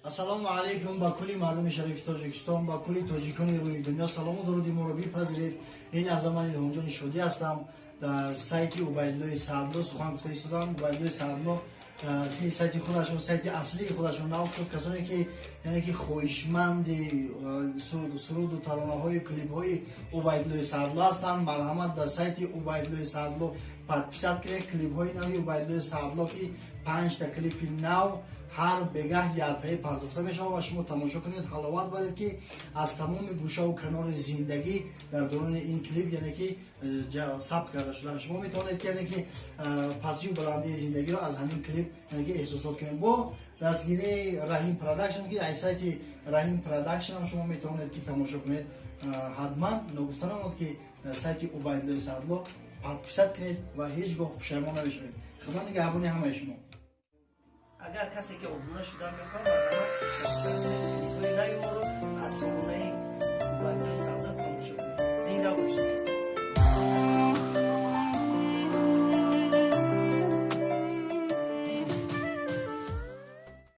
Ассалому алайкум ба кулли мардуми шарифи Тоҷикистон, ба кулли тоҷикони рӯи дунё. Салому дуруди моро бипазиред. Ин лаҳза ман Илҳомҷони Шодӣ ҳастам, дар сайти Убайдуллои Саъдло сухан гуфта истодам. Убайдуллои Саъдло ки сайти худашон, сайти аслии худашон нав шуд. Касоне ки, яъне ки, хоҳишманди суруду таронаҳои клипҳои Убайдуллои Саъдло ҳастанд, марҳамат, дар сайти Убайдуллои Саъдло подписать кунед. Клипҳои нави Убайдуллои Саъдло, ки панҷта клипи нав ҳар бегаҳ ятаи пардохта мешавад ва шумо тамошо кунед, ҳаловат баред, ки аз тамоми гӯшаву канори зиндагӣ дар доруни ин клип, яъне ки, сабт карда шуда. Шумо метавонед ки, яъне ки, пастию баландии зиндагиро аз ҳамин клип, яъне ки, эҳсосот кунед бо дастгирии Раҳим Продакшн, ки аз сайти Раҳим Продакшн ҳам шумо метавонед ки тамошо кунед. Ҳатман ногуфта намонад, ки дар сайти Убайдуллои Саъдло подписать кунед ва ҳеҷ гоҳ пушаймон намешавед. Худо нигаҳбони ҳамаи шумо. Агар касе ки обуна шудан мехоҳад, марҳамат, клипҳои нави моро аз сомонаи Убайдуллои Саъдло.